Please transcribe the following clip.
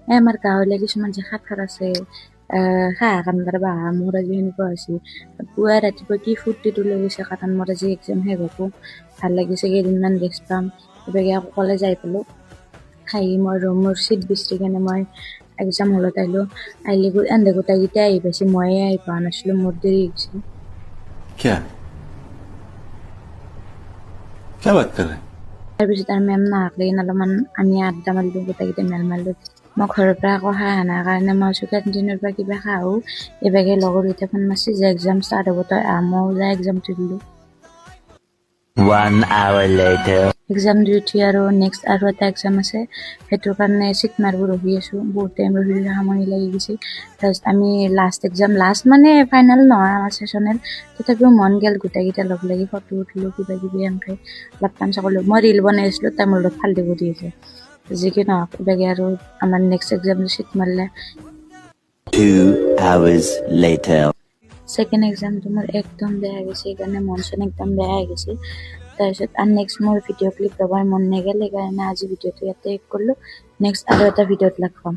এই আমাৰ গাঁৱলীয়া কিছুমান যে সাঁথৰ আছে, হাঁহ কান্দাৰ বাহা, মোৰ আজি সেনেকুৱা হৈছে। পুৱা ৰাতিপুৱা কি ফূৰ্তিটো লৈ গৈছে, কাৰণ মোৰ আজি এক্সাম শেষ হ'ব, ভাল লাগিছে, কেইদিনমান ৰেষ্ট পাম। এইভাগে আকৌ কলেজ আহি পালোঁ। আহি মই ৰুমৰ চিট বিচাৰি কেনে মই এক্সাম হলত আহিলোঁ। আহিলে এহেঁতে গোটেইকেইটাই আহি পাইছে, ময়ে আহি পোৱা নাছিলোঁ, মোৰ দেৰি হৈ গৈছিল। क्या क्या बात कर रहे हैं? তাৰপিছত আৰু মেম নাহাক লাগি অলপমান আমি আড্ডা মাৰিলোঁ, গোটেইকেইটা মেল মাৰিলোঁ। মই ঘৰৰ পৰা একো খাই অহা নাই কাৰণে মই ভাবিছোঁ কেণ্টিনৰ পৰা কিবা খাই আহোঁ। এইভাগে লগৰকেইটা ফোন মাৰছি যে এক্সাম ষ্টাৰ্ট হ'ব, তই আহ। ময়ো যাই এক্সামটো দিলোঁ। One hour later. Exam দি উঠি আৰু নেক্সট আৰু এটা এক্সাম আছে, সেইটোৰ কাৰণে চিট মাৰিব ৰখি আছোঁ। বহুত টাইম ৰখি ৰখি আমনি লাগি গৈছে। তাৰপিছত আমি লাষ্ট এক্সাম, লাষ্ট মানে ফাইনেল নহয় আমাৰ ছেশ্যনেল, তথাপিও মন গ'ল, গোটেইকেইটা লগ লাগি ফটো উঠিলোঁ, কিবা কিবি এনেকৈ অলপ তামচা কৰিলোঁ। মই ৰিল বনাই আছিলোঁ, তাই মোৰ লগত ফাল্টি কৰি আছে। যি কি নহওক, এইভাগে আৰু আমাৰ নেক্সট এক্সামটো চিট মাৰিলে। 2 hours later. Second এক্সামটো মোৰ একদম বেয়া গৈছে, সেইকাৰণে মন চন একদম বেয়া হৈ গৈছে। তাৰপিছত আৰু নেক্সট মোৰ ভিডিঅ' ক্লিপ ল'বৰ মন নগ'ল, সেইকাৰণে আজি ভিডিঅ'টো ইয়াতে শেষ কৰিলোঁ। নেক্সট আৰু এটা ভিডিঅ'ত লগ পাম।